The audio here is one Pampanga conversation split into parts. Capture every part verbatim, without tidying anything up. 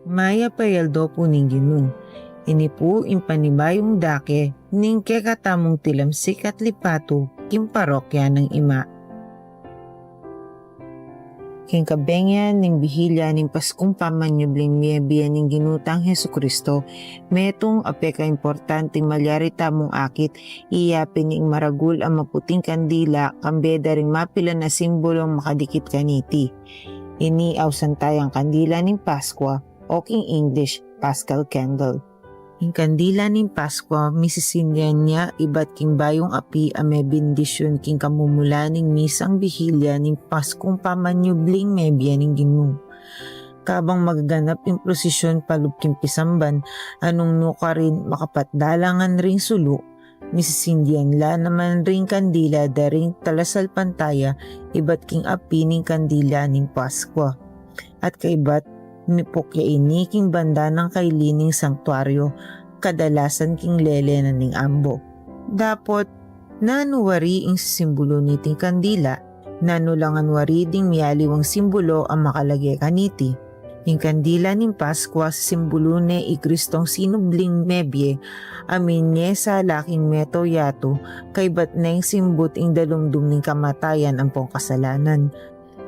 Mayap a aldo pu ning Ginu. Ini pu ing panibayung dake ning kekatamung tilamsik at lipatu king parokya nang Ima. King kabengyan ning bihilya ning Paskung pamanyubling mebie ning Ginu tang Jesucristo, metung a pekaimportanting malyari tamung akit, iya pin ing maragul a maputing kandila, kambe da ring mapilan a simbolung makadikit kaniti. Ini ausan tayang kandila ning Paskua, o king English, Paschal Candle. Ing kandila ning Paskua, misisindian ya ibat king bayung api a mebendisyun king kamumula ning misang bihilya ning Paskung pamanyubling mebie ning Ginu. Kabang magaganap ing prosesyon palub king pisamban, a nung nukarin makapatdalangan ring sulu, misisindian la naman ring kandila da ring talasalpantaya ibat king api ning kandila ning Paskua. At kaibat, mipuk ya ini king banda nang kaili ning sangtuaryo, kadalasan king lele na ning ambo. Dapot, nanu wari ing sisimbulu niting kandila? Nanu la ngan wari ding mialiwang simbulu a makalage kaniti? Ing kandila ning Paskua sisimbulu ne i Kristong sinubling mebie, a minie sala king metung yatu, kaibat neng simbut ing dalumdum ning kamatayan ampong kasalanan.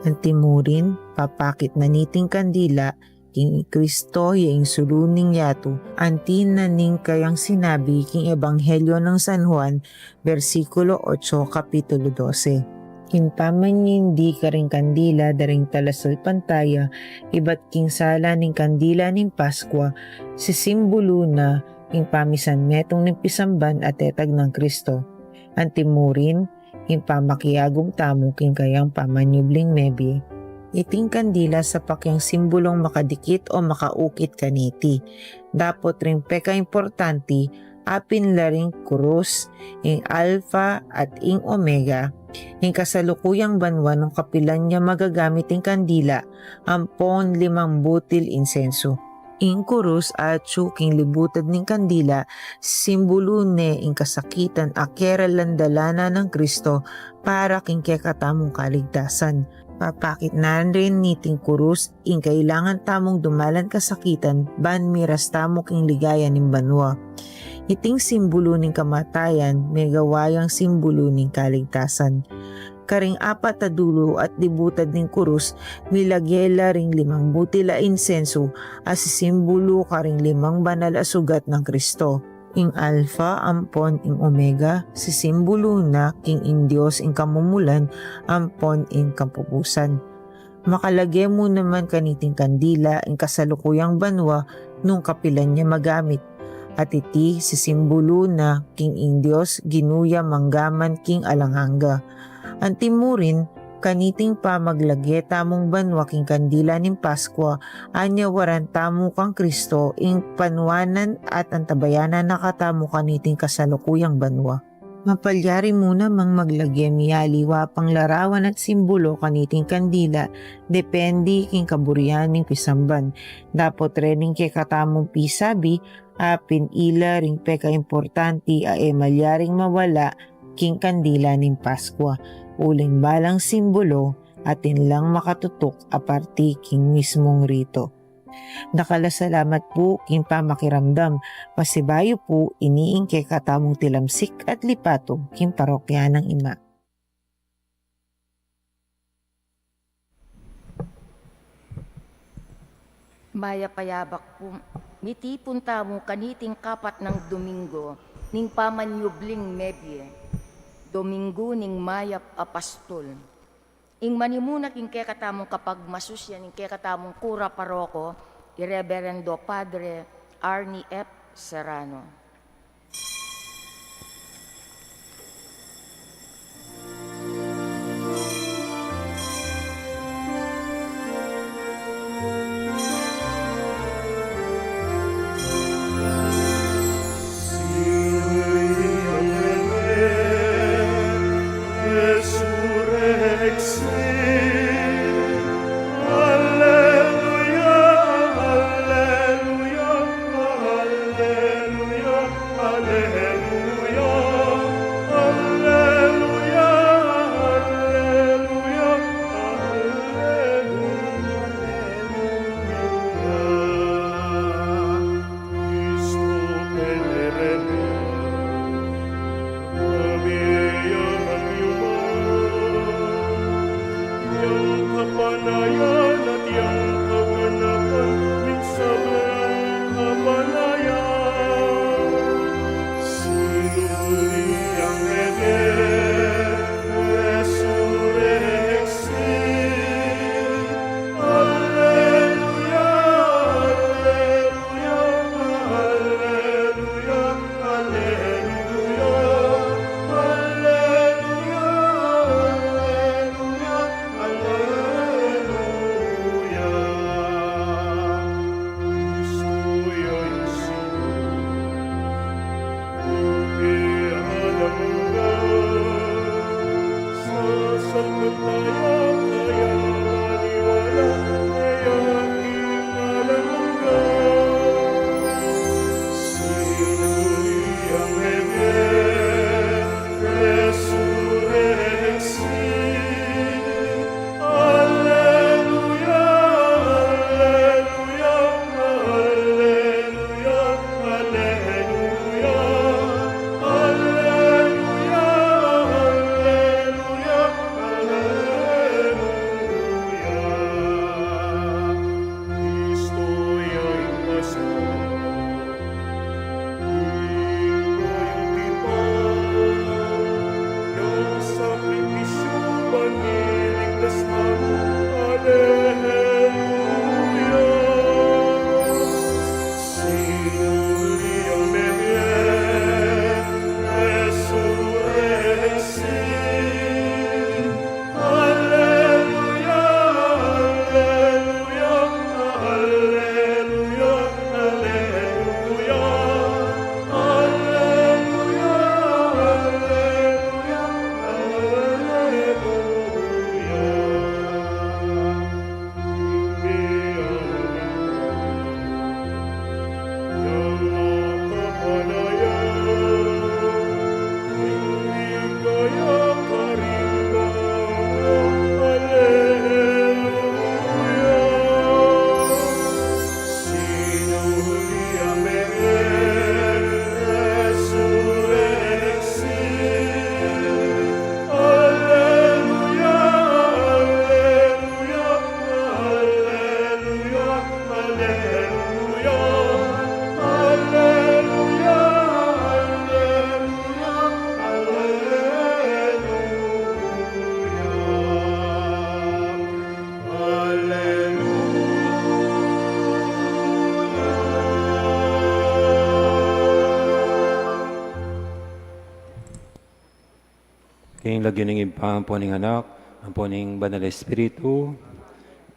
Antimurin, papakit na niting kandila, king i Kristo ya ing sulu ning yatu, anti na ning kayang sinabi king Ebanghelyo nang San Juan, bersikulo otso, kapitulo dose. Ing pamanyindi karing kandila da ring talasalpantaya ibat king sala ning kandila ning Paskua, sisimbulu na ing pamisan metung ning pisamban a tetag nang Kristo. Antimurin, ing pamakiagum tamu king kayang pamanyubling mebie. Iting kandila sapak yang simbulung makadikit o makaukit kaniti. Dapot ring pekaimportanti, apin la ring kurus, ing Alfa at ing Omega, ing kasalukuyang banua nung kapilan ya magagamit ing kandila, ampon limang butil insensu. Ing kurus atyu king libutad ning kandila, simbulu ne ing kasakitan a keralan dalanan nang Kristo para king kekatamung kaligtasan. Papakit na rin niting kurus ing kailangan tamung dumalan kasakitan ban miras tamu king ligaya ning banua. Iting simbulu ning kamatayan, megawa yang simbulu ning kaligtasan. Karing apat a dulu at libutad ning kurus, milage la ring limang butil a insensu a sisimbulu karing limang banal a sugat nang Kristo, ing Alfa ampon ing Omega, sisimbulu na king ing Dios ing kamumulan ampon ing kampupusan. Makalage mu naman kaniting kandila ing kasalukuyang banua nung kapilan ya magamit, at iti sisimbulu na king ing Dios Ginu ya manggaman king alang angga. Antimurin, kaniting pamaglage tamung banua king kandila ning Paskua, anyawaran tamu kang Kristo ing panuanan at antabayanan na katamu kaniting kasalukuyang banua. Mapalyari mu namang maglage mialiwa pang larawan at simbulu kaniting kandila, depende king kaburian ning pisamban. Dapot reng kekatamung pisabi, apin ila ring pekaimportanti a e malyaring mawala king kandila ning Paskua, uling balang simbulu atin lang makatutuk a parti king mismung rito. Dakal a salamat pu king pamakiramdam. Pasibayu pu, ini ing kekatamung tilamsik at lipatu king parokya nang Ima. Mayap a yabak pu. Mitipun tamu kaniting kapat nang Domingo ning pamanyubling mebie, Domingo ning Mayap a Pastol. Ing manimuna king kekatamung kapagmasusyan ing kekatamung kura paroko, i Reberendo Padre Arnie F. Serrano. Kapanayan at yang kaganapan ning sablang kapanayan. Sinuri yang mebie, resurreksi. Alleluia, alleluia, alleluia. Alleluia, alleluia, alleluia, alleluia. Kristo ya ing Siñor, ing alang angga. Sasalpantaya kaya maniwala, kaya ing alang angga. Sinuri yang mebie, resurreksi. Alleluia, alleluia, alleluia, alleluia, alleluia, alleluia, alleluia. Kristo ya ing Paskwa. Ing bayung tipan, yang sakripisyu ban miligtas tamu. Alleluia. Sinuri yang mebie, resurreksi. Alleluia, alleluia, alleluia, alleluia. Alleluia, alleluia, alleluia. Ing mebie, ing mebie. Alleluia, alleluia, alleluia, alleluia, alleluia. King lagyu ning Ibpa, ampo ning Anak, ampo ning Banal Espiritu,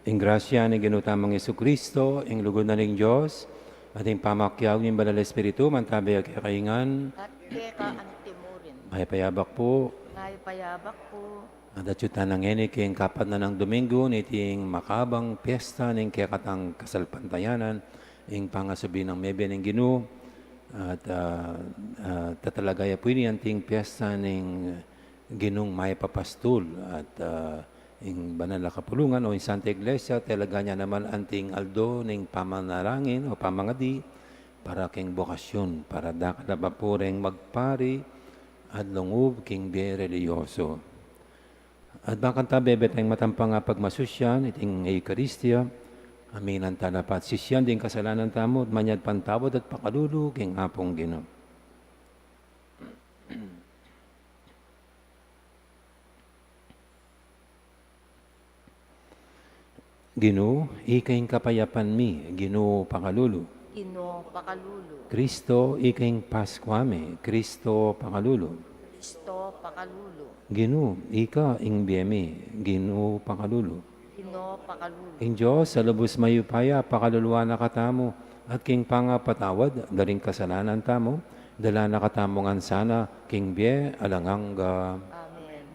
ing grasya ning Ginu tamung Jesucristo, ing lugud na ning Dios, at ing pamakiabe ning Banal Espiritu, mantabi ya kekayu ngan. At keka antimurin. Mayap a yabak pu. Mayap a yabak pu. At atyu tana ngeni king kapat na nang Domingo niting makabang piesta ning kekatang kasalpantayanan, ing pangasubi nang mebie ning Ginu, at, ah, ah, tatalaga ya pu ini anting piesta ning Ginung Mayap a Pastul, at, ah, ing banal a kapulungan o ing Santa Iglesia, talaga na naman anting aldo ning pamanalangin o pamangadi para king bokasyun, para dakal a papuri magpari at lungub king bie relihiyoso. At bakanta bebe tang matampang a pagmasusyan iting Eukaristia, aminan tana pa at sisian ding kasalanan tamu, at manyad patawad at pakalulu king Apung Ginu. Ginu, ika ing kapayapan mi, Ginu, pakalulu. Ginu, pakalulu. Kristo, ika ing Paskua mi, Kristo, pakalulu. Kristo, pakalulu. Ginu, ika ing bie mi, Ginu, pakalulu. Ginu, pakalulu. Ing Dios a lubus mayupaya, pakaluluan na katamu, at king pangapatawad da ring kasalanan tamu, dala na katamu ngan sana king bie alang angga. Amen.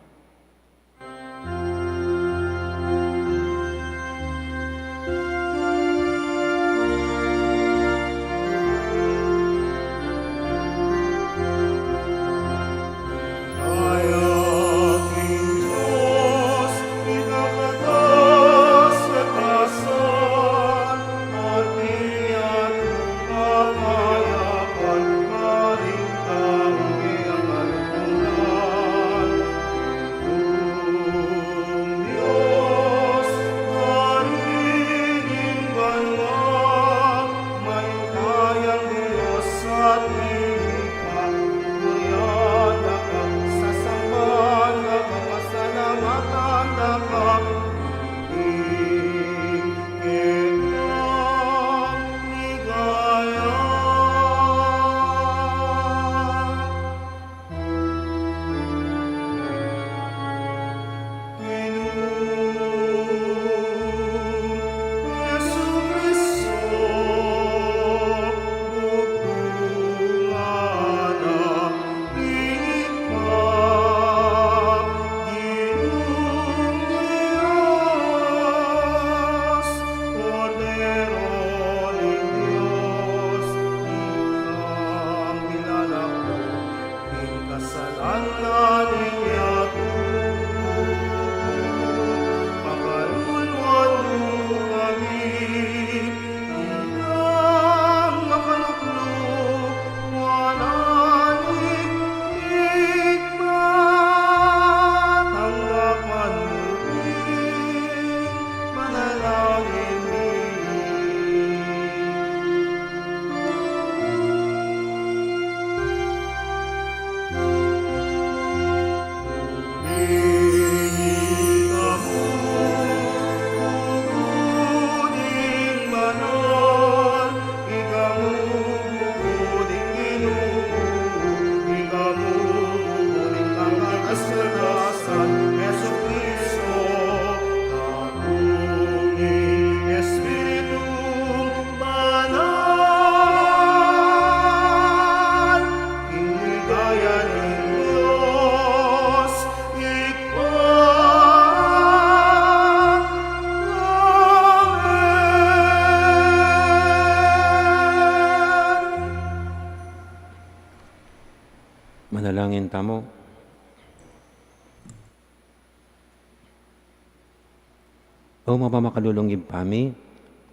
O mapamakalulung Ibpa mi,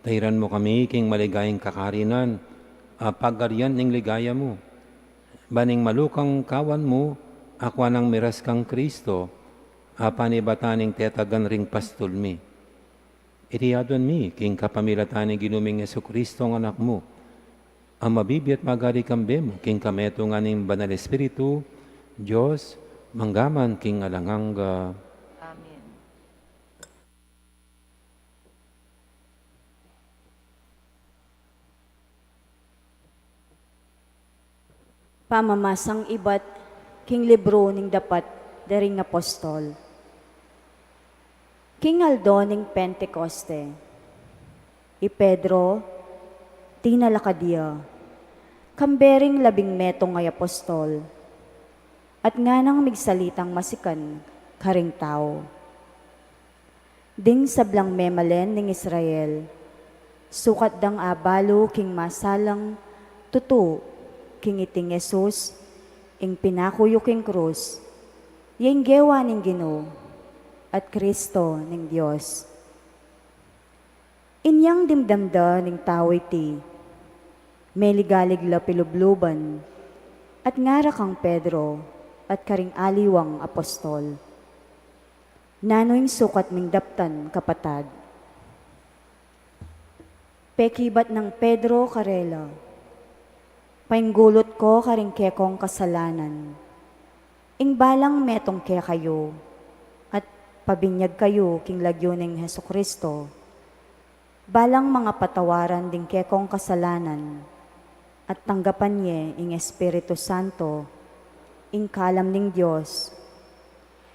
tairan mu kami king maligayang kakarinan, a pagarian ning ligaya mu. Ban ing malukang kawan mu, akua nang miras kang Kristo, a panibatan ning tetagan ring pastul mi. Iti aduan mi, king kapamilatan ning Ginu ming Jesucristo, ang Anak mu, a mabibie at magari kambe mu, king kametungan ning Banal Espiritu, Dios, mangga man king alang angga. Amen. Pamamasang ibat king libru ning Dapat da ring Apostol. King aldo ning Pentecoste, i Pedro, tinalakad ya, kambe ring labing metung a apostol, at nganang migsalitang masikan karing tau. Ding sablang memalen ning Israel, sukat dang abalu king masalang tutu king iting Jesus, ing pinaku yu king krus, ya ing gewa ning Ginu, at Kristo ning Dios. Inyang dimdam da ning tau iti, meligalig la pilubluban, at ngara kang Pedro, at karing aliwang apostol, "Nanu ing sukat ming daptan, kapatad?" Pekibat nang Pedro karela, "Painggulut ko karing kekong kasalanan, ing balang metung kekayu, at pabinyag kayu king lagyu ning Jesucristo, balang mangapatawaran ding kekong kasalanan, at tanggapan ye ing Espiritu Santo, ing kalam ning Dios.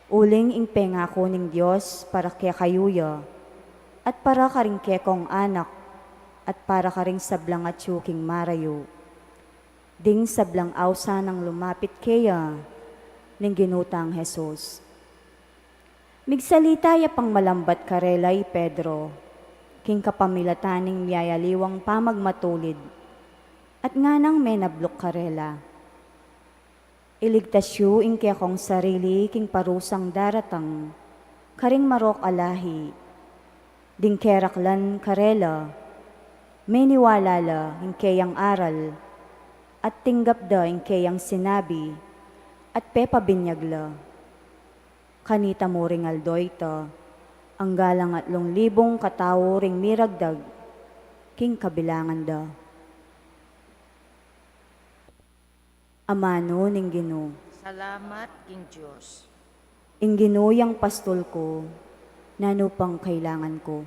Uling ing pengaku ning Dios para kekayu ya, at para karing kekong anak, at para karing sablang atyu king marayu, ding sablang ausan nang lumapit keya ning Ginu tang Jesus." Migsalita ya pang malambat karela i Pedro, king kapamilatan ning miyayaliwang pamagmatulid, at nganang menabluk karela, "Iligtas yu ing kekong sarili king parusang daratang karing marok a lahi." Ding keraklan karela, meniwala la ing keyang aral, at tinggap da ing keyang sinabi, at pepabinyag la. Kanita mu ring aldo ita, angga lang atlung libung katau ring miragdag king kabilangan da. Amanu ning Ginu. Salamat king Dios. Ing Ginu yang pastul ku, nanu pang kailangan ku?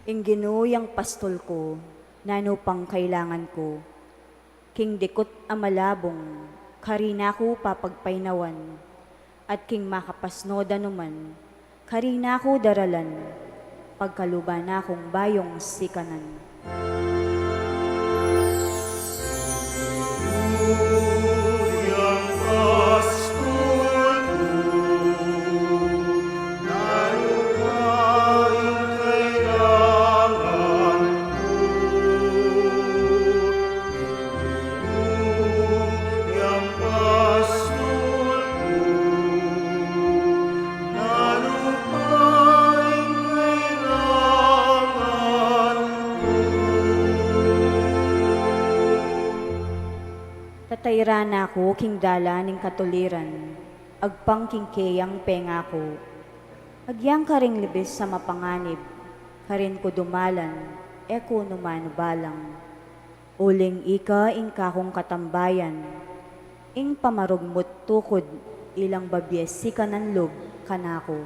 Ing Ginu yang pastul ku, nanu pang kailangan ku? King dikut a malabung, karina ku papagpainawan, at king makapasnud a numan, karina ku daralan, pagkaluban na kung bayung sikanan. Tatairan na ku king dalan ning katuliran, agpang king keyang pengaku. Agyang karing libis a mapanganib, karin ku dumalan, e ku numanubalang. Uling ika ing kakung katambayan, ing pamarugmut tukud, ilang babie sikanan lub kanaku.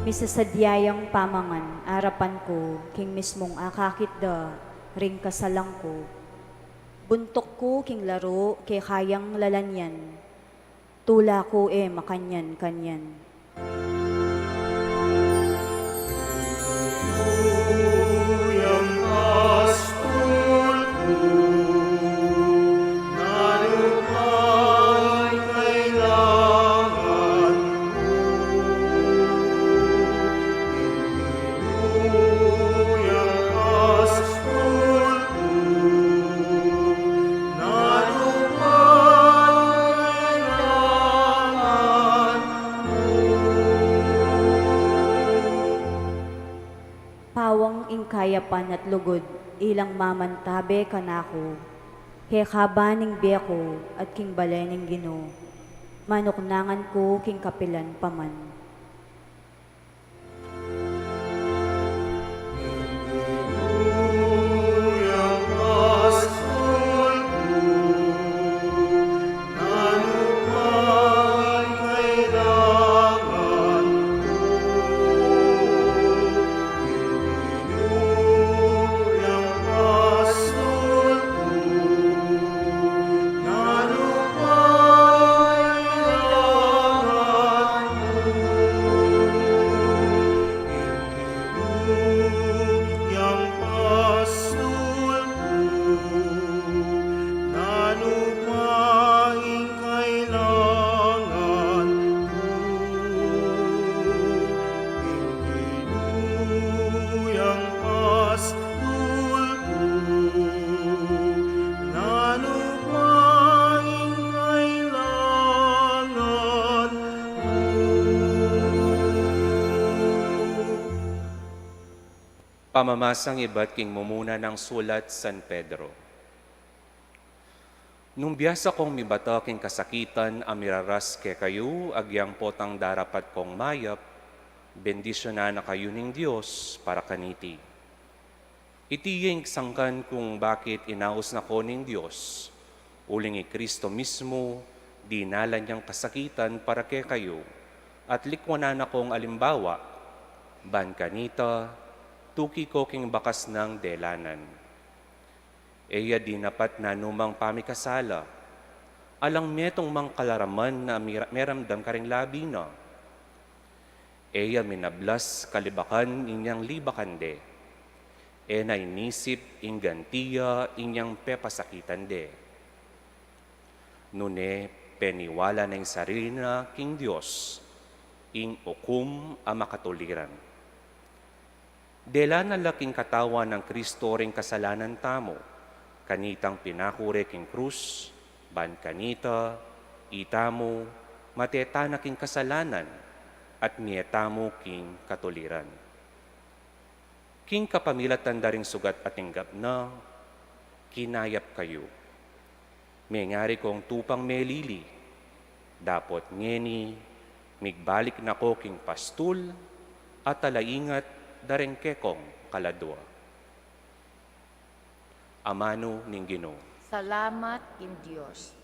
Misasadya yang pamangan, arapan ku, king mismung akakit da ring kasalan ku. Buntuk ku king laru, kekayang lalanyan. Tula ku e makanyan-kanyan. Pawang ing kayapan at lugud, ilang mamantabe kanaku, kekaba ning bie ku at king bale ning Ginu, manuknangan ku king kapilan pa man. Yang pastul ku, nanu pa ing kailangan ku? Ing Ginu yang pastul ku, nanu pa ing kailangan ku? Pamamasang ibat king mumuna nang sulat San Pedro. Nung biasa kong mibata king kasakitan a miraras kekayu, agyang potang darapat kong mayap, bendisyunan na kayu ning Dios para kaniti. Iti ya ing sangkan kung bakit inaus na ko ning Dios, uling i Kristo mismu dinalan yang kasakitan para kekayu, at likwanan na kong alimbawa, ban kanita, tuki ko king bakas nang delanan. E ya dinapat nanumang pamikasala, alang metung mang kalaraman a mira-, meramdam karing labi na. E ya minablas kalibakan inyang libakan de. E na inisip ing ganti ya inyang pepasakitan de. Nune peniwala na ing sarili na king Dios, ing ukum a makatuliran. Dela na la king katawan nang Kristo ring kasalanan tamu, kanitang pinaku re king krus, ban kanita, itamu, mate tana king kasalanan, at mie tamu king katuliran. King kapamilatan da ring sugat a tinggap na, kinayap kayu. Mengari kong tupang melili, dapot ngeni, migbalik na ko king pastul, at ala ingat da ring kekong kaladua. Amanu ning Ginu. Salamat king Dios.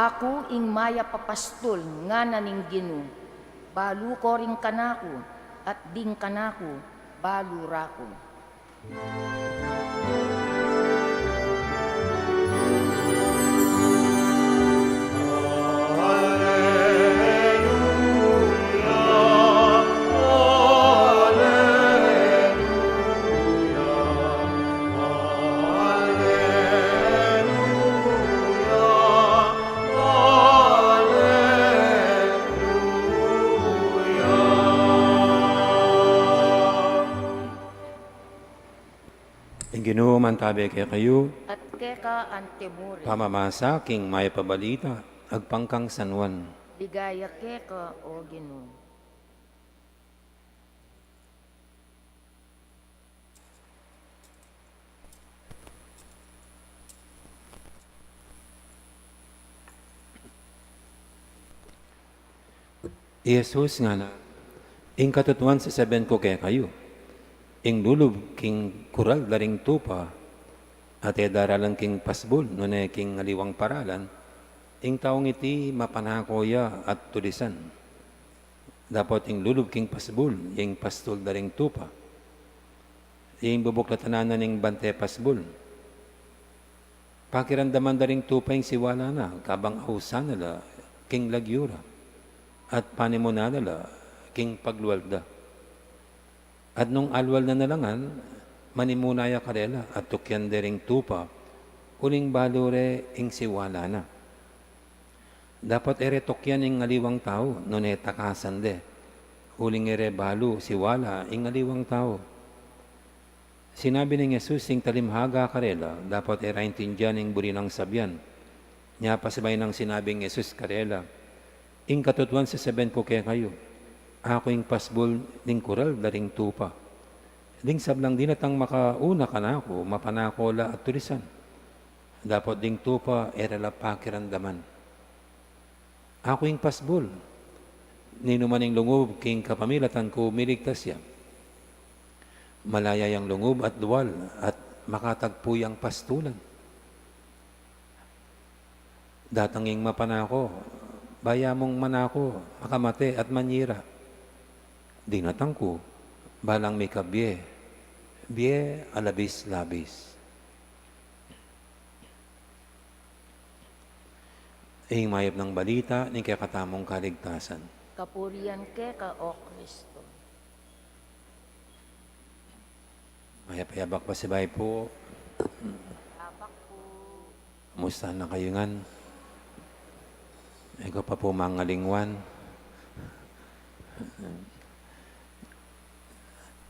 Aku ing mayap a pastul, ngana ning Ginu, balu ko ring kanaku, at ding kanaku balu ra ku. Ing Ginu mantabe kekayu. At keka antimurin. Pamamasa king mayap a balita agpang kang San Juan. Ligaya keka, O Ginu. I Jesus ngana, ing katutuan sasabian ku kekayu, ing lulub king kural da ring tupa, at e daralan king pasbul, nune king aliwang paralan, ing taung iti mapanako ya at tulisan. Dapot ing lulub king pasbul, ing pastul da ring tupa. Ing bubuklatan na ning bante pasbul. Pakiramdaman da ring tupa ing siwala na, kabang ausan na la king lagyu ra, at panimunan na la king paglual da. At nung alual na na la ngan, manimuna ya karela, at tukyan de ring tupa, uling balu re ing siwala na. Dapot e re tukyan ing aliwang tau, nune takasan de, uling e re balu siwala ing aliwang tau. Sinabi nang Jesus ing talimhaga karela, dapot e ra intindian ing buri nang sabian. Nya pasibayu nang sinabi nang Jesus karela, ing katutuan sasabian ku kekayu, aku ing pasbul ning kural da ring tupa. Ding sablang dinatang makauna kanaku, mapanako la at tulisan. Dapot ding tupa e ra la pakiramdaman. Aku ing pasbul. Ninuman ing lungub king kapamilatan ku, miligtas ya. Malaya yang lungub at lual, at makatagpu yang pastulan. Datang ing mapanako, baya mung manako, makamate at manyira. Dinatang ku, balang mikabie, bie a labis-labis. Ing mayap nang balita ning kekatamung kaligtasan. Kapurian keka, O Kristo. Mayap a yabak pasibayu pu. Yabak pu. Kumusta na kayu ngan? E ko pa pu mangalingwan.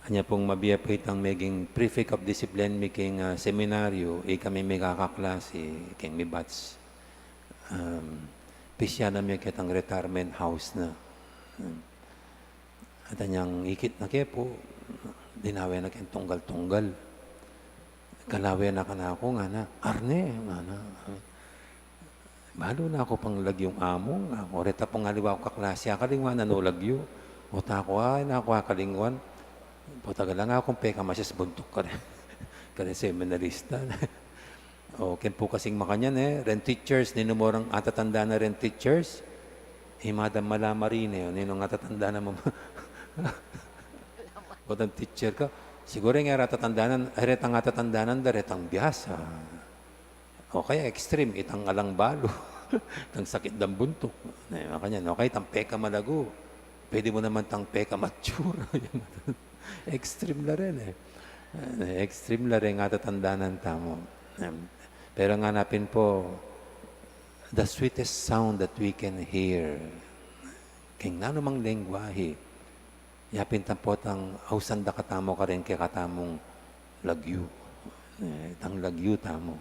Anya pung mabie pu itang meging prefect of discipline mi king, ah, seminaryo, ikami mikakaklasi, king mi batch. Um, pisyanan mi ketang retirement house na. Um, at anyang ikit na ke pu, dinawe na keng tunggal-tunggal. Kalawe na kanaku, ngana, "Arne," ngana. Balu na ku pang lagyung amu, ngana ku. Reta pung aliwa kung kaklasi, akalingwan na no lagyu. Ota ku, ay, naku, akalingwan. Pota ga lang akung pekamasyas buntuk kare, kare seminarista. O, ken pu kasing makanyan, e, ren teachers, ninu mo rang atatanda na ren teachers? I Madam Malama rin, e, ninung atatanda na mo? Potang teacher ka, siguru ing e ra atatandanan, e retang atatandanan da, retang biasa. O kaya extreme, itang alang balu, itang sakit dang buntuk. E, makanyan, o kaya itang pekamalagu, pwede mu naman itang pekamatsura. Extreme la rin, e. E, extreme la rin ing atatandanan tamu. Em, pero ngana pin pu, the sweetest sound that we can hear, king nanumang lengguahe, yapin tampok tang ausan da katamu karing kekatamung lagyu. E, tang lagyu tamu.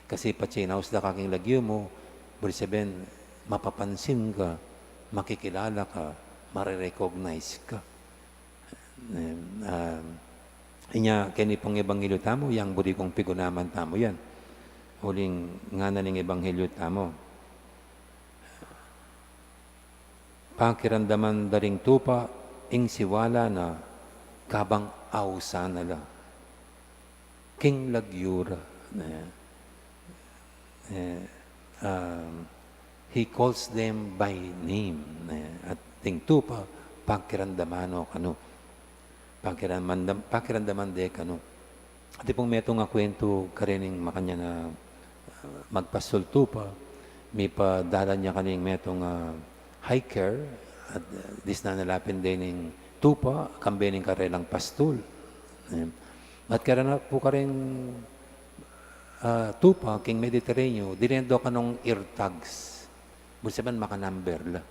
Kasi patse inaus da ka king lagyu mu, buri sabian, mapapansin ka, makikilala ka, mare-recognize ka. E, ah, inya, keni pung ebanghelyu tamu, yang buri kung pigunaman tamu yan. Uling ngana ning ebanghelyu tamu. Pakiramdaman da ring tupa ing siwala na kabang ausan na la. King lagyu ra, ne? E, um, He calls them by name. Eh, at ding tupa, pakiramdaman no kanu. Pakiramdam, pakiramdaman de kanu. At ipung metung a kuwentu karening makanyan a, ah, magpastul tupa, mipadalan ya kaning metung a hiker, at, ah, disnan na la pin dening tupa, kambe ning karelang pastul. Eh, at kera na pu kareng, ah, tupa, king Mediterraneo, dinan do kanung AirTags. Buri sabian, maka-number la.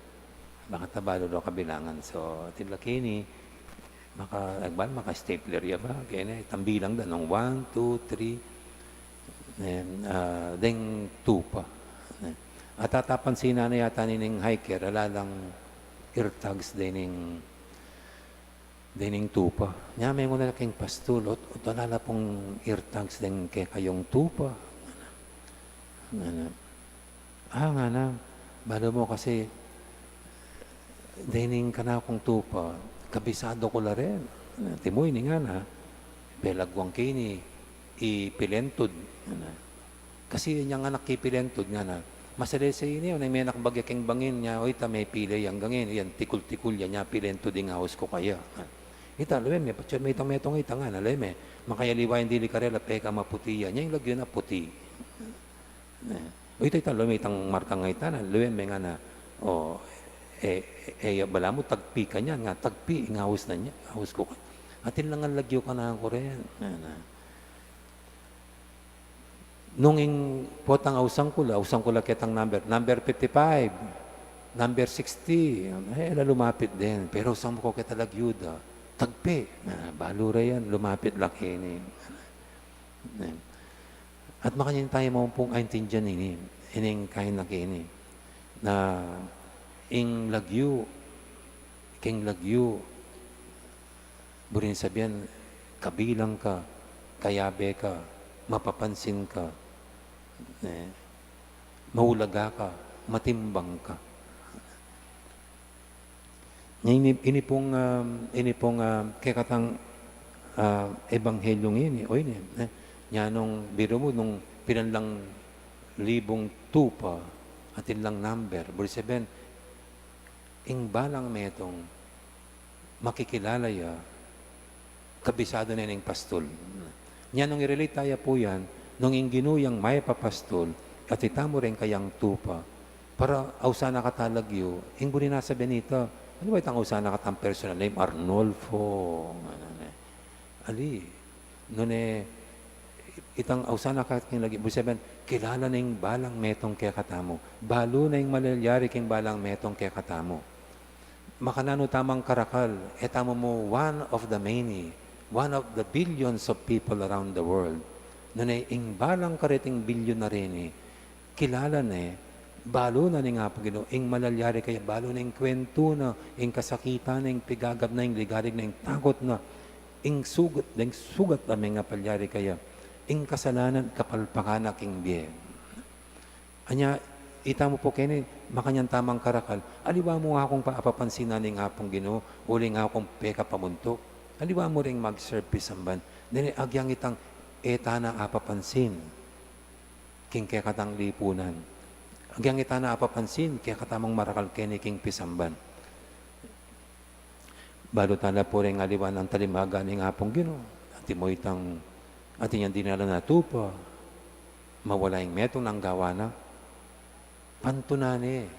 Maka tabalu do kabilangan. So, atin la keni, maka, agban, maka-stapler ya ba? Keni, tambilang da nung one, two, three. Eh, ah, deng tupa. Eh, at atapansinan na yata nining hiker, ala lang AirTags dening dening tupa. Nya, mengunan na king pastul, "Ot, ot ala la pung AirTags deng kekayung tupa?" Ngana. "Ah," ngana, "balu mu kasi, dening kanakung tupa, kabisadu ku la rin." Antimo ini ngana, "Pelaguan ke ini, ipilentud." Ngana. Kasi inyang anak ipilentud, ngana, "Masalese ini, o, neng menakbag ya keng bangin nya, o, ita mepile yang gangin, yan tikul-tikul ya nya, pilentud ing aus ku kaya." Ita, lue me, patse me itang metung ita, ngana, lue me, makayaliwa yang dili karela, pekamaputi ya, nya ing lagyu na puti. Eh, o, ita, ita, lue me itang markang ita, na, lue me, ngana, o, e, e, e, balamu tagpi ka nya, nga, tagpi ing aus na nya, aus ku kaya. Atin lang a lagyu kanaku rin, ngana. Nung ing potang ausan ku la, ausan ku la ketang number, number fifty-five, number sixty, e la lumapit din. Pero ausan ku keta lagyu da, tagpi. Ah, balu ra yan, lumapit la keni. At makanyan tamu mu pung aintindian ini, ining kaina keni, na ing lagyu, king lagyu, buri nang sabian, kabilang ka, kayabe ka, mapapansin ka, eh, maulaga ka, matimbang ka. Ini, ini pung, ah, ini pung, ah, kekatang, ah, ebanghelyo ngeni, o ini, eh, nya nung biru mu, nung pilan lang libung tupa, atin lang number, buri sabian, ing balang metung, makikilala ya, kabisadu ne ning pastul. Nya nung i-relate taya pu yan, nung ing Ginu yang mayap a pastul, at itamu reng kayang tupa, para ausan na kata lagyu, ing buri nang sabian nita, aliwa itang ausan na katang personal name, Arnolfo, ngana ne. Ali, nune, itang ausan na kata king lagyu, buri sabian, kilala ne ing balang metung kekatamu. Balu ne ing malalyari king balang metung kekatamu. Makananu tamang karakal, e tamu mu one of the many, one of the billions of people around the world. Nune, ing balang kareting bilyon na reni, kilala ne, balu na ning Apung Ginu, ing malalyari kaya, balu ne ing kwentu na, ing kasakitan na, ing pigagap na, ing ligalig na, ing takut na, ing sugat, ing sugat a mengapalyari kaya, ing kasalanan, kapalpakan na king bie. Anya, ita mu pu keni, makanyan tamang karakal, aliwa mu akung pa-, apapansinan ning Apung Ginu, uling akung pekapamuntuk. Aliwa mu ring mag-serve pisamban. Deni, agyang itang e ta na apapansin king kekatang lipunan. Agyang e ta na apapansin, kekatamung marakal keni king pisamban. Balu tala pu reng aliwa nang talimaga ning Apung Ginu. Antimo itang, atin yang dinalan a tupa, mawala ing metung nang gawa na. Pantunan ne,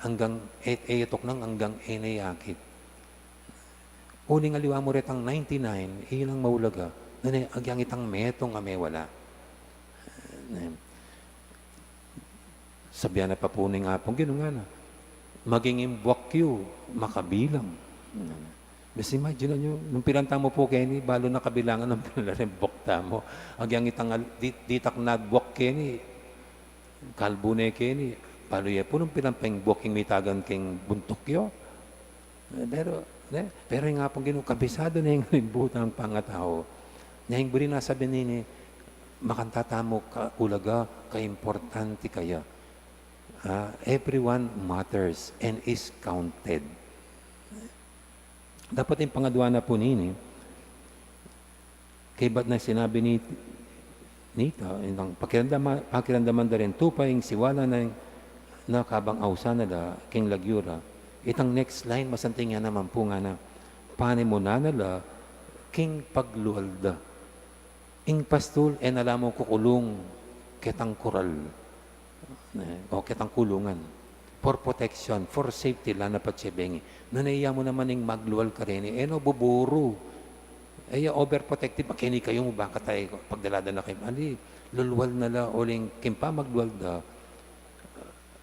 anggang e, e tuknang anggang e ne yakit. Uling aliwa mu retang ninety-nine, ilang maulaga, nune agyang itang metung a mewala. Ne. Sabian na pa pu ning Apung Ginu ngana, maging ing buak yu makabilang. Mas imagine yu, nung pilan tamu pu keni, balu na kabilangan nung pilan la ring buak tamu. Agyang itang al-, di-, ditak na buak keni, kalbu ne keni, balu ye pu nung pilan pa ing buak ing mitagan king buntuk yu. Pero, ne? Pero ing Apung Ginu, kabisadu ne ing aliwa tang pangatau. Nya ing buri nang sabian nini, makanta tamu kaulaga, kaimportante kaya. Ah, everyone matters and is counted. Dapat ing pangadua na pu nini, kaybat na sinabi ni, nita, itang pakiramdama-, pakiramdaman da rin tupa ing siwala na ing, Na kabang ausan na la king lagyu ra, itang next line, masanting ya naman pu ngana, panimunan na la king paglual da. Ing pastul, e na la mu kukulung ketang kural, e, o ketang kulungan. For protection, for safety la na patse bengi. Nune, iya mu naman ing maglual kareni, e no buburu. E ya overprotective, keni kayu mu baka tayu pagdala-dala kayu. Ali, lulual na la uling king pamaglual da,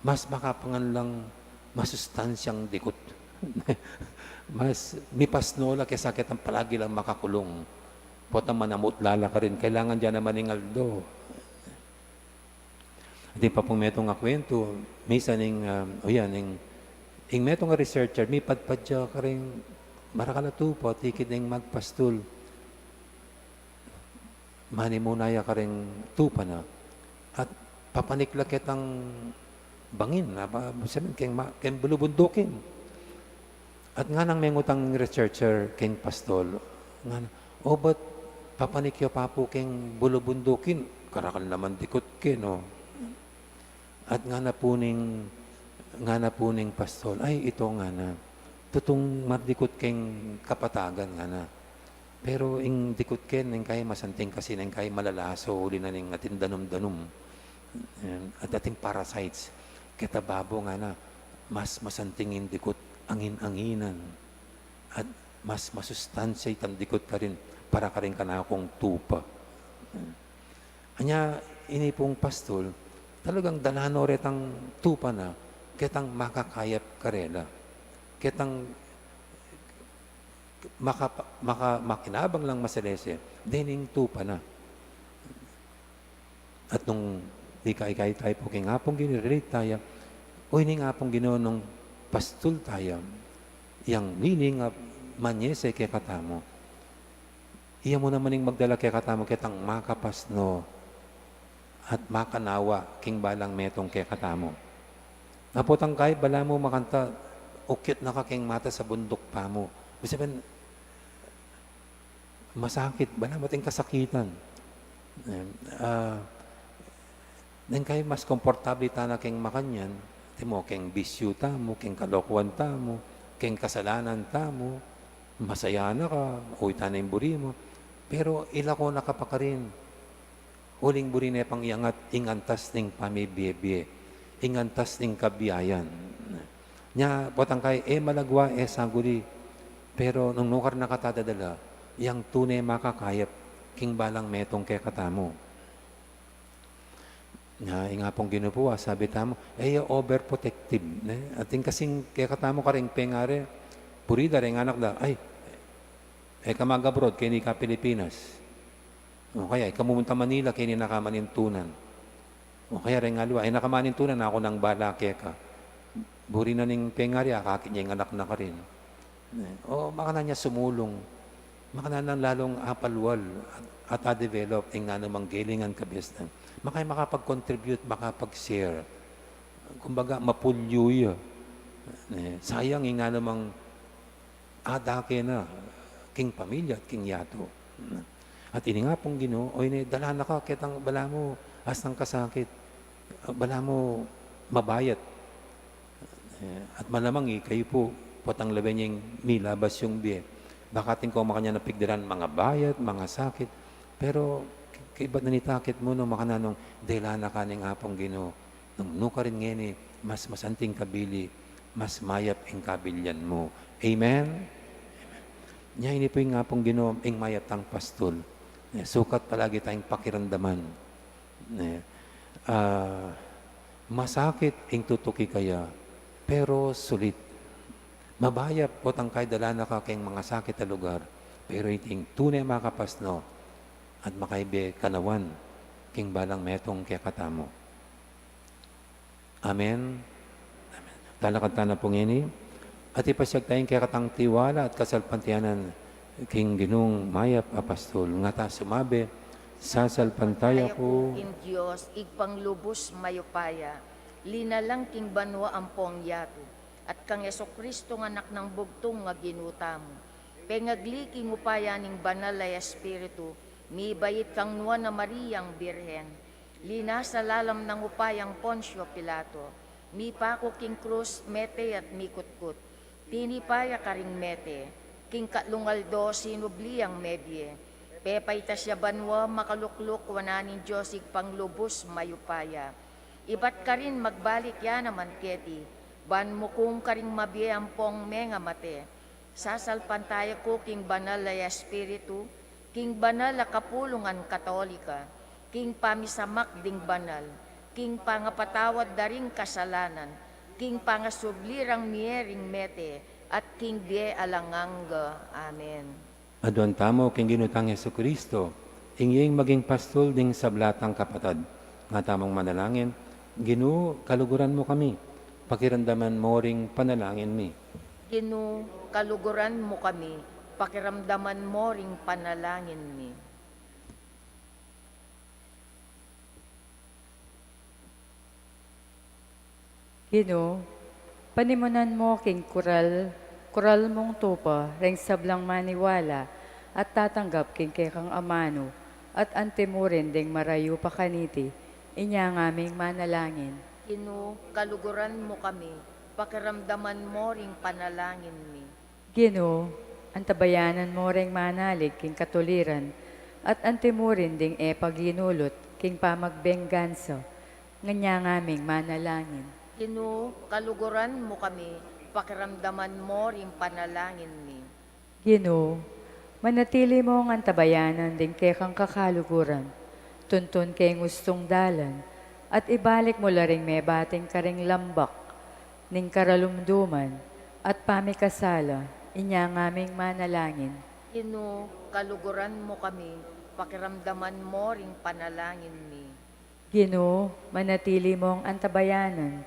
mas makapangan lang masustansyang dikut. Mas mipasno la kesa ketang palagi lang makakulung. Potang manamutla la karin, kailangan da naman ing aldo. Atin pa pung metung a kwentu, misan ing, ah, o yan, ing, ing metung a researcher, mipadpad ya karing marakal a tupa, tikid ning magpastul. Manimuna ya karing tupa na, at papanik la ketang bangin, apa, sabihin, keng ma-, keng bulubundukin. At nganang mengutang researcher keng pastul, ngana, "O, ba't papanik yu pa pu keng bulubundukin? Karakal naman dikut ke, no?" At ngana pu ning, ngana pu ning pastul, "Ay, ito," ngana, "tutung mardikut keng kapatagan," ngana. "Pero ing dikut ke, neng kai masanting kasi, neng kai malalaso, uli na ning atin danum-danum, em, at atin parasites. Keta babo," ngana, "mas masanting ing dikut angin-anginan, at mas masustansya itang dikut karin para karing kanakung tupa." Anya, ini pung pastul, talagang dala no retang tupa na ketang makakayap karela, ketang maka-, maka-, makinabang lang masalese, dening tupa na. At nung ika-, ikay tayo pu keng Apung Ginu, relate tayo, o, ini ing Apung Ginu nung pastul tayo, yang liling a manyese kekatamu. Iya mu naman ing magdala kekatamu ketang makapasno at makanawa king balang metung kekatamu. Apotang kai, balamu makanta, ukyat na ka keng matas a bunduk pa mu. Ibig sabihin, masakit, balamu atin kasakitan. Em, ah, neng kai mas komportable tana keng makanyan, atin mu, keng bisyu tamu, keng kalokuan tamu, keng kasalanan tamu, masaya na ka, uy, tana ing buri mu. Pero ilako na ka pa karin. Uling buri ne pang iangat ing antas ning pamibie-bie, ing antas ning kabiayan. Nya, potang kai, e malagwa, e saguli. Pero nung nukar na kata dadala, yang tune makakayap king balang metung kekatamu. Nya, ing Apung Ginu pu, a, sabi tamu, e ya overprotective, ne? Atin kasing kekatamu karing pengari, buri da reng anak da, "Ay, e ka mag-abroad, keni ka Pilipinas." O kaya, "E ka mumunta Manila, keni na ka manintunan." O kaya reng aliwa, "E na ka manintunan, aku nang bala keka." Buri na ning pengari, akakit ne ing anak na karin. O, makanyan ne sumulung, makanyan nang lalung apalwal at, at a-develop ing nanumang gelingan kabiasnan. Maka-, makapag-contribute, makapag-share. Kumbaga, mapulyu ya. E, sayang ing nanumang adake na king pamilya at king yatu. At ini nga pung Ginu, o ini, dala na ka ketang balamu, astang kasakit, balamu mabayat. E, at malamang ikayu pu, potang lawen ing milabas yung bie. Baka atin kong makanyan a pigdiran, mangabayat, mangasakit. Pero, k-, kaibat na nitakit mu, no, makananu nung dela na ka ning Apung Ginu. Nung nu karin ngeni, mas masanting kabili, mas mayap ing kabilian mu. Amen? Amen. Nya ini pu ing Apung Ginu, ing mayap tang pastul. E, sukat palagi tayang pakiramdaman. E, a, masakit ing tutuki kaya, pero sulit. Mabayap, potang kai dala na ka keng mangasakit a lugar, pero iting tune makapasno at makaibe kanawan king balang metung kekatamu. Amen. Amen. Talakad tana pu ngeni, at ipasyag taya ing kekatang tiwala at kasalpantayanan king Ginung mayap a pastul. Nga ta sumabi, sasalpantaya ku ing Dios, Ibpang lubus mayupaya, linalang king banua ampong yatu, at kang Jesucristo, Anak nang bugtung a Ginu tamu, pengagli king upaya ning Banal a Espiritu, mibait kang Nuan a Mariang Birhen, linasa lalam nang upayang Poncio Pilato, Mipaku king krus, mete at mikutkut. Tinipa ya karing mete, king katlung aldo sinubli yang mebie. Pepaitas ya banua, makalukluk wanan ning Dios Ibpang lubus mayupaya. Ibat karin magbalik ya naman keti, ban mukum karing mabie ampong mengamate. Sasalpantaya ku king banal a Espiritu, king banal a kapulungan Katolika, king pamisamak ding banal, king pangapatawad da ring kasalanan, king pangasubli rang mie ring mete, at king bie alang angga. Amen. Aduan tamu king Ginu tang Jesucristo, ing iyang maging pastul ding sabla tang kapatad. Nga tamung manalangin: Ginu, kaluguran mu kami, pakiramdaman mu ring panalangin mi. Ginu, kaluguran mu kami, pakiramdaman mu ring panalangin mi. Ginu, panimunan mu king kural, kural mung tupa ring sablang maniwala at tatanggap king kekang amanu, at antimurin ding marayu pa kaniti, inya ngaming manalangin. Ginu, kaluguran mu kami, pakiramdaman mu ring panalangin mi. Ginu, antabayanan mu ring manalig king katuliran, at antimurin ding e paginulut king pamagbenggansa, nganyan ngaming manalangin. Ginu, kaluguran mu kami, pakiramdaman mu ring panalangin mi. Ginu, manatili mung antabayanan ding kekang kakaluguran, tuntun king ustung dalan, at ibalik mu la ring mebating karing lambak ning karalumduman at pamikasala, inya ngaming manalangin. Ginu, kaluguran mu kami, pakiramdaman mu ring panalangin mi. Ginu, manatili mung antabayanan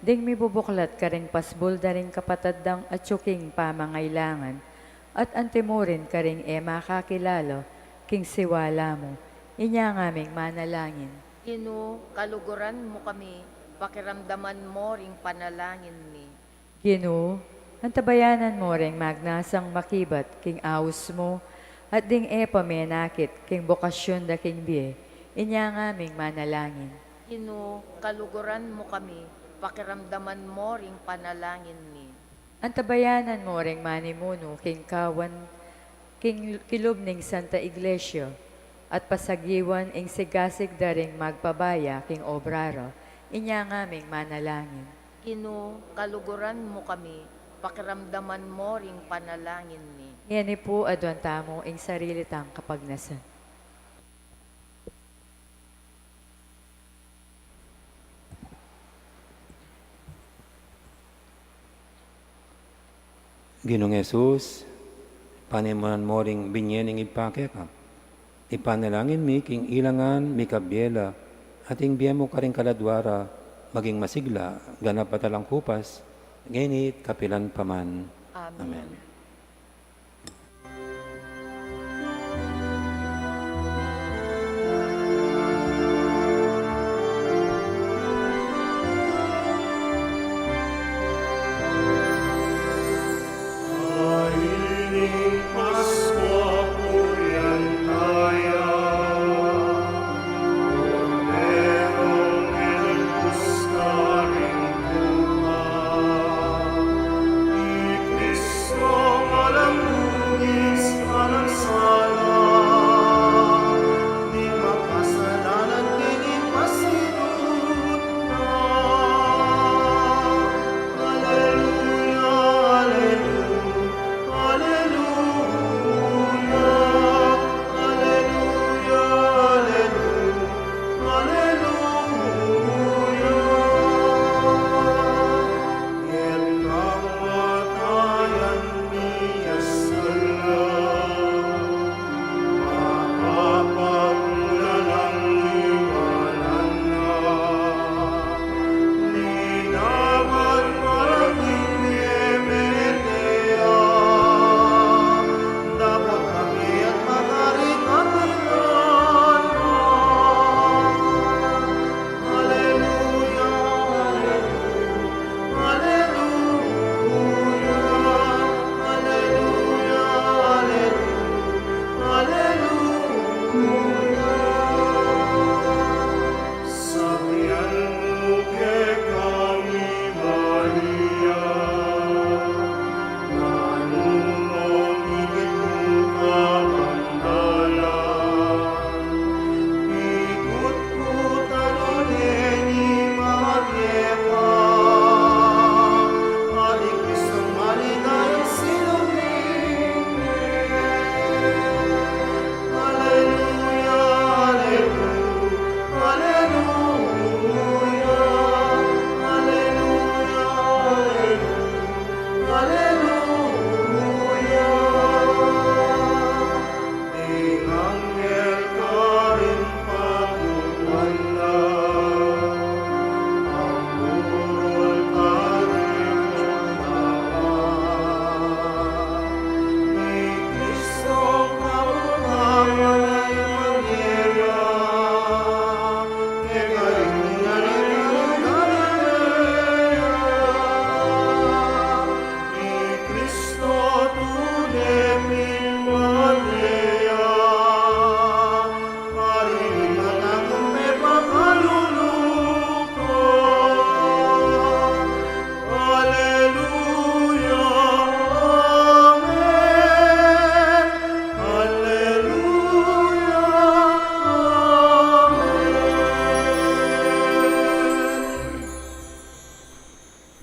ding mibubuklat karing pasbul da ring kapatad dang atyu king pamangailangan, at antimurin karing e makakilala king siwala mu, inya ngaming manalangin. Ginu, kaluguran mu kami, pakiramdaman mu ring panalangin mi. Ginu, antabayanan mu ring magnasang makibat king aus mu, at ding e pa menakit king bokasyun da king bie, inya ngaming manalangin. Ginu, kaluguran mu kami, pakiramdaman mu ring panalangin mi. Antabayanan mu ring manimunu king kawan king kilub ning Santa Iglesia, at pasagiwan ing sigasig da ring magpabaya king obra ra, inya ngaming manalangin. Ginu, kaluguran mu kami, pakiramdaman mu ring panalangin mi. Ngeni pu aduan tamu ing sarili tang kapagnasan. Ginung Jesus, panimunan mu ring binye ning Ibpa keka. Ipanalangin mi king ilangan, mikabie la, at ing bie mu karing kaladua ra maging masigla, ganap at alang kupas, ngeni at kapilan pa man. Amen. Amen.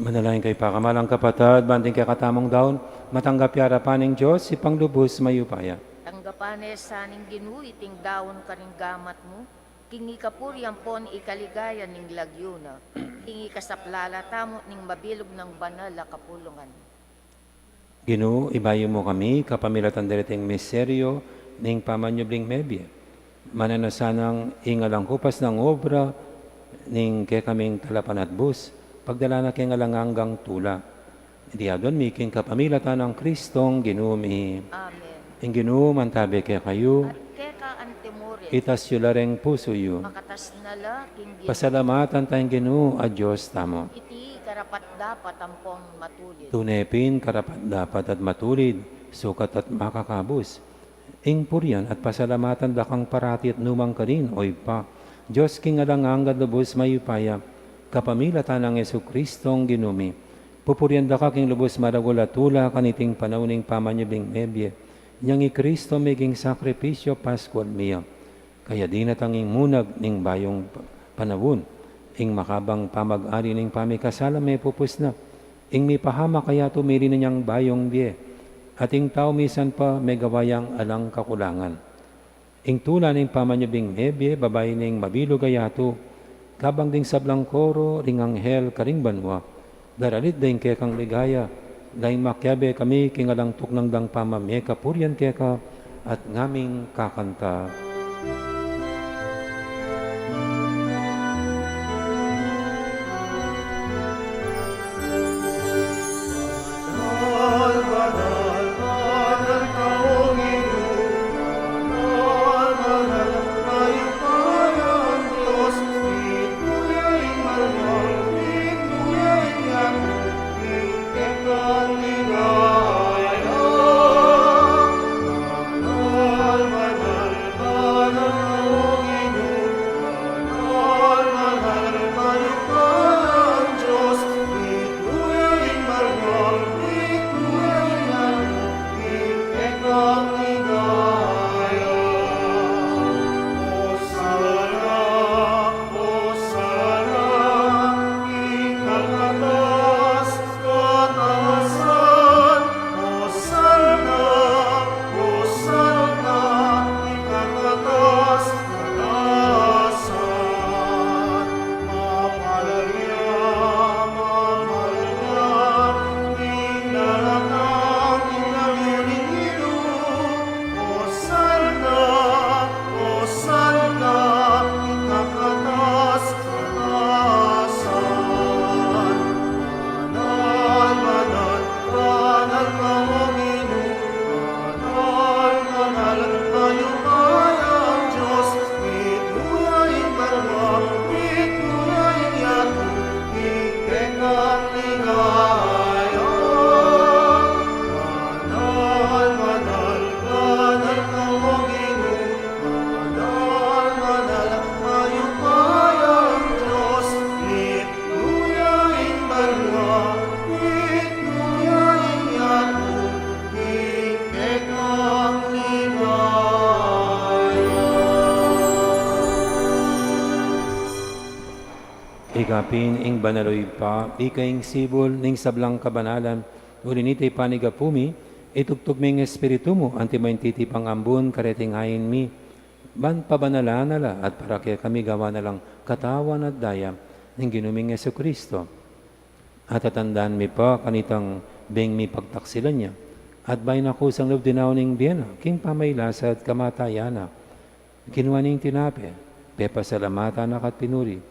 Manalangin kayu, pakamalan kung kapatad, ban ding kekatamung daun, matanggap ya king arapan ning Dios, Ibpang lubus mayupaya. Tanggapan na sa ning Ginu iting daun karing gamat mu, king ikapuri ampon ikaligaya ning lagyu na, king ikasaplala tamu ning mabilug nang banal a kapulungan. Ginu, ibayu mu kami kapamilatan dariting misteryu ning pamanyubling mebie. Mananu na sanang ing alang kupas nang obra ning kekaming talapanatbus, pagdala na king alang anggang tula. Iti aduan mi king kapamilatan nang Kristong Ginu mi. Amen. Ing Ginu mantabe kekayu. At keka antimurin. Itas yu la ring pusu yu. Makatas na la king Ginu. Pasalamatan taya ing Ginu a Dios tamu. Iti karapat-dapat ampon matulid. Tune pin karapat-dapat at matulid, sukat at makakabus, ing purian at pasalamatan da kang parati at nukarin man, o Ibpa, Dios king alang angga at lubus mayupaya, kapamilatan nang Jesukristong Ginu mi. Pupurian da ka king lubus maragul a tula kaniting panaun ning pamanyubling mebie, inyang i Kristo meging sakripisyu paskual mi ya. Kaya dinatang ing munag ning bayung pa-, panaun, ing makabang pamag-ari ning pamikasala mepupus na, ing mipahamak kaya tumili na inyang bayung bie, at ing tau misan pa megawa yang alang kakulangan. Ing tula ning pamanyubling mebie, babayu ning mabilug a yatu, kabang ding sablang koro ring anghel karing banua, daralit da ing kekang ligaya, dayng makiabe kami king alang tuknang dang pamamie kapurian keka at ngaming kakanta. Ika pin ing banal, o Ibpa, ika ing sibul ning sablang kabanalan, uli nita ipanyawad mi, itubud mu ing Espiritu mu, antimo ing titipang ambun kareting ain mi, ban pabanalan na la at para kekami gawan na lang katawan at daya ning Ginu ming Jesucristo. At tatandanan mi pa kanitang beng mipagtaksilan ya, at bayu na kusang lub dinaun ing bie na, king pamailasa at kamatayan na, kinua ne ing tinape, pepasalamatan na ka at pinuri,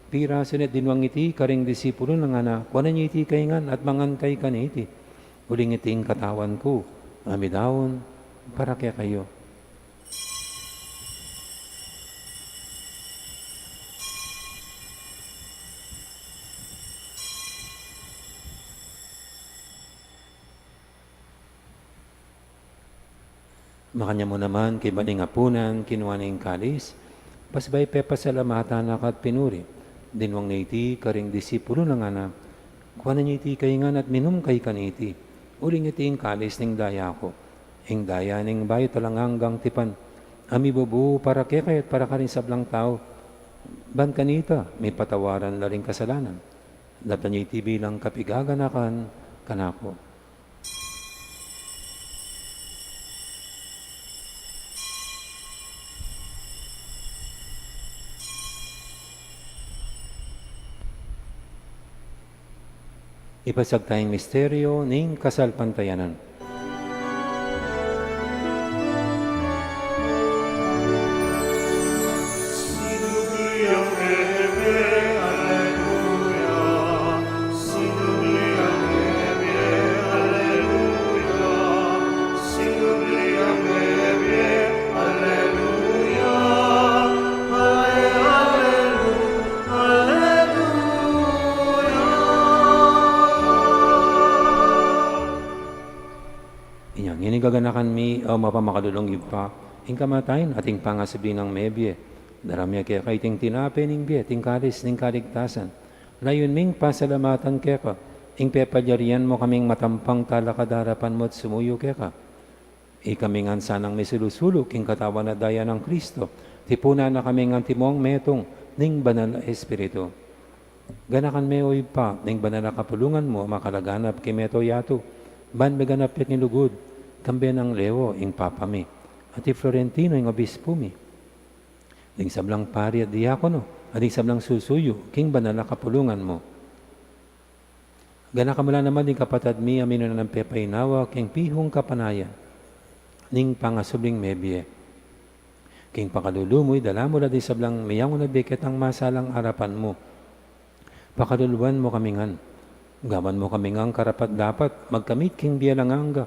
pirasu ne at dinwang iti karing disipulu na, ngana, kuanan ye iti kayu ngan at mangan kayu kaniti, uling iti ing katawan ku, a midaun para kekayu. Makanyan mu naman, kaybat ning apunan, kinua ne ing kalis, pasibayu pepasalamatan na ka at pinuri, dinwang ne iti karing disipulu na, ngana, kuanan ye iti kayu ngan at minum kayu kaniti, uling iti ing kalis ning daya ku, ing daya ning bayu at alang anggang tipan, a mibubu para kekayu at para karing sablang tau, ban kanita mipatawaran la ring kasalanan. Daptan ye iti bilang kapigaganakan kanaku. Ipasiag taya ing misteryo ning kasalpantayanan. Inya ngeni gaganakan mi, O mapamakalulung Ibpa, ing kamatayan at ing pangasubli nang mebie. Daraun mi keka iting tinape ning bie, iting kalis ning kaligtasan. Layun ming pasalamatan keka ing pepalyarian mu kaming matampang talakad king arapan mu at sumuyu keka. Ikami ngan sanang misulu-sulu king katawan at daya nang Kristo, tipunan na kaming antimong metung ning Banal a Espiritu. Ganakan me, O Ibpa, ning banal a kapulungan mu a makalaganap king mabilug a yatu, ban miganap ya king lugud, kambe nang Leo ing Papa mi, at i Florentino ing Obispu mi, ding sablang pari at diakono, at ding sablang susuyu king banal a kapulungan mu. Ganakan mu la naman ding kapatad mi a minuna nang pepainawa king pihung kapanayan ning pangasubling mebie. King pakalulu mu, idala mu la ding sablang miyangun a bie ketang masalang arapan mu. Pakaluluan mu kami ngan. Gawan mu kami ngan karapat-dapat magkamit king bie alang angga,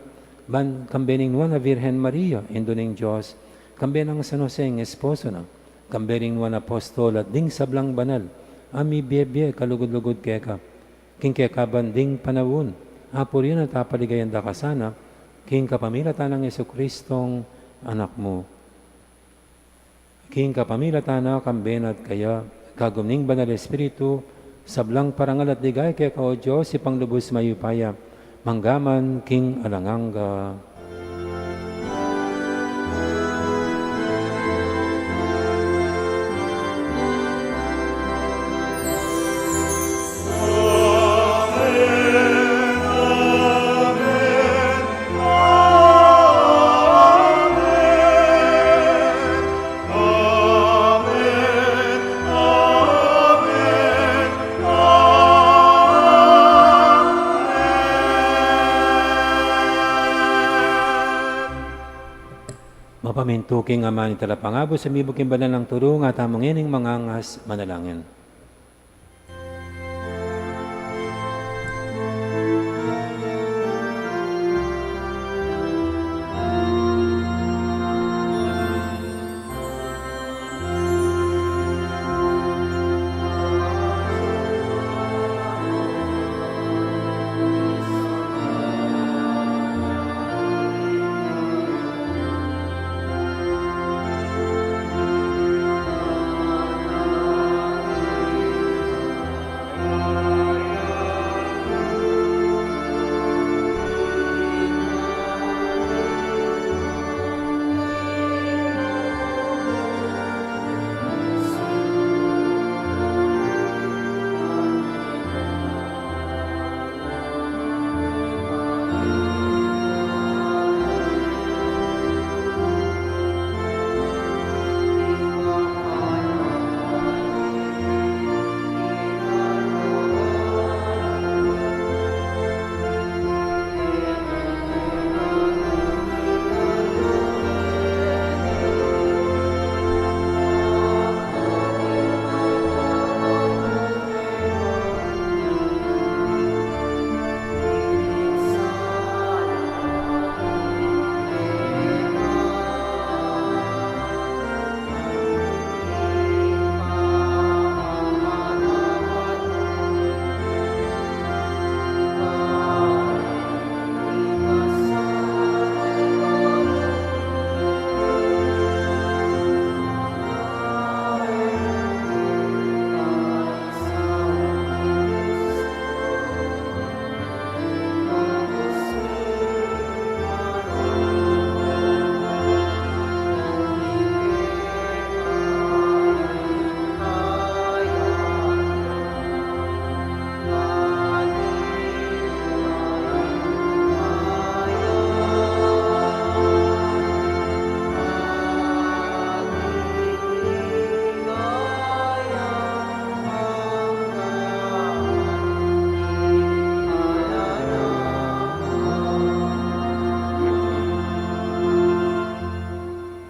ban kambe ning Nuan a Virgen Maria, Indu ning Dios, kambe nang San Jose ing esposo na, kambe ring nuan a apostol at ding sablang banal a mibie-bie kalugud-lugud keka, king kekaban ding panaun, apurian at apaligayan da ka sana, king kapamilatan nang Jesucristong Anak mu. King kapamilatan na, kambe na at kaya, kagum ning Banal a Espiritu, sablang parangal at ligaya keka, O Dios, Ibpang lubus mayupaya, mangga man king alang angga. Mapamintu king aman ing Talapangabus, sumimbug king banal nang turu, at tamu ngening mangangas manalangin.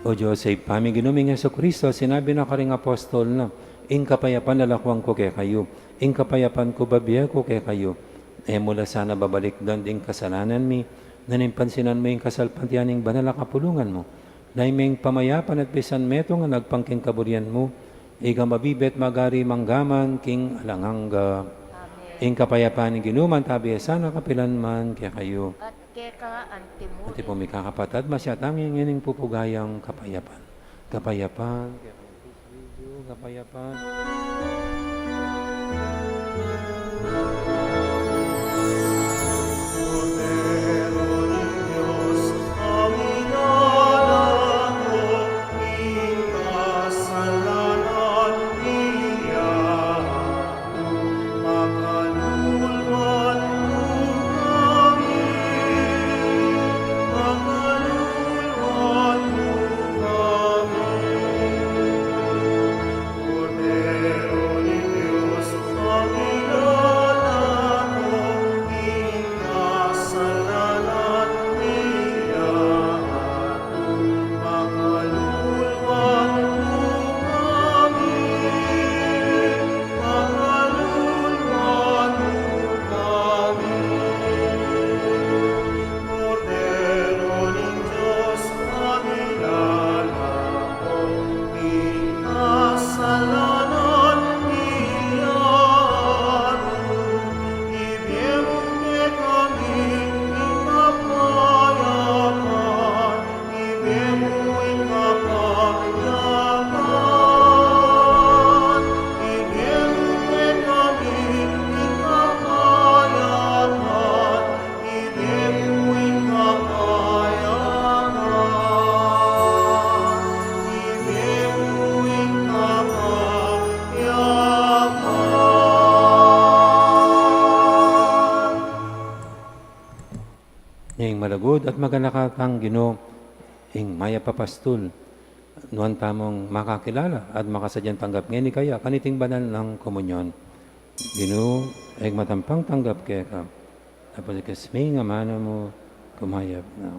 O Dios, Ibpa mi, Ginu ming Jesucristo, sinabi na karing apostol na, "Ing kapayapan lalakwan ku kekayu, ing kapayapan ku bibie ku kekayu." E mu la sana babalikdan ding kasalanan mi, nune pansinan mu ing kasalpantayanan ning banal a kapulungan mu. Lalam ning pamayapan at pisan metung a agpang king kaburian mu, ika mabibie at magari mangga man king alang angga. Amen. Ing kapayapan ning Ginu manatili sana kapilan man kekayu. At keka antimu rin. Antimo, mikakapatad, masyatang ing ining pupugayang kapayapan. Kapayapan, kapayapan. Ing malugud at maganaka tang Ginu, ing mayap a pastul, nuan tamung makakilala at makasadyang tanggap ngeni kaya kaniting banal nang komunyon. Ginu, e ku matampang tanggap keka, dapot ikasmi ing amanu mu, kumayap na.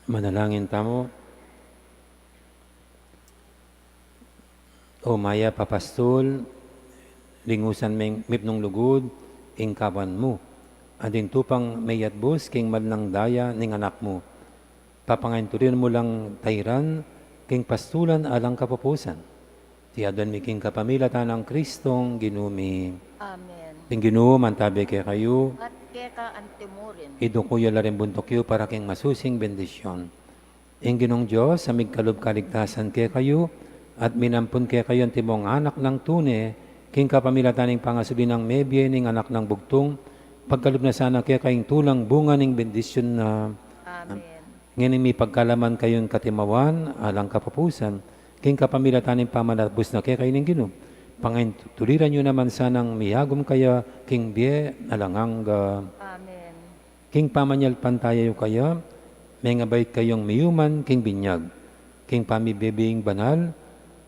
Manalangin tamu. O mayap a Pastul, lingusan meng mipnung lugud ing kawan mu, at ing tupang meyatbus king madnang daya ning Anak mu. Papangainturin mu lang tairan king pastulan alang kapupusan. Iti aduan mi king kapamilatan nang Kristong Ginu mi. Amen. Ing Ginu mantabe kekayu. At keka antimurin. Iduku yu la ring buntuk yu para king masusing bendisyon. Ing Ginung Dios, a migkalub kaligtasan kekayu, at minampun kekayu antimong anak nang tune, king kapamilatan ning pangasubli nang mebie ning anak nang bugtung, pagkalub na sana kekayu ing tulang bunga ning bendisyon na. Amen. Ngeni mipagkalaman kayung katimawan alang kapupusan, king kapamilatan ning pamanatbus na kekayu ning Ginu. Pangaintuliran yu naman sanang miyagum kaya king bie alang angga. Amen. King pamanyalpantaya yu kaya, mengabait kayung miyuman king binyag. King pamibie-bie ing banal,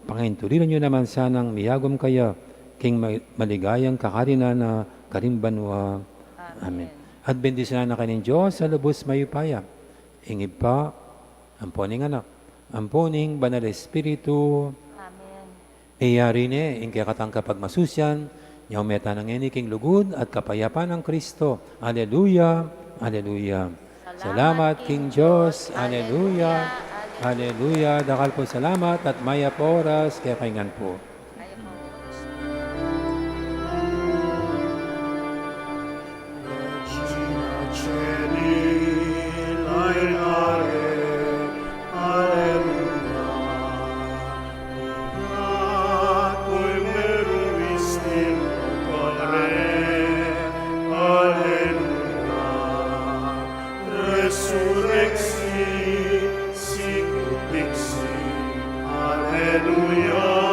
pangaintuliran yu naman sanang miyagum kaya king ma-, maligayang kakarinan na karing banua. Amen. Amen. At bendisyonan na kayu ning Dios a lubus mayupaya, ing Ibpa, ampo ning Anak, ampo ning Banal Espiritu. Amen. Iyari ne ing kekatang kapagmasusian, nyaume tana ngeni king lugud at kapayapan nang Kristo. Aleluya, aleluya. Salamat king Dios. Aleluya, aleluya. Dakal pung salamat at mayap a oras kekayu ngan pu. Resurrecti sicut dixit. Aleluya.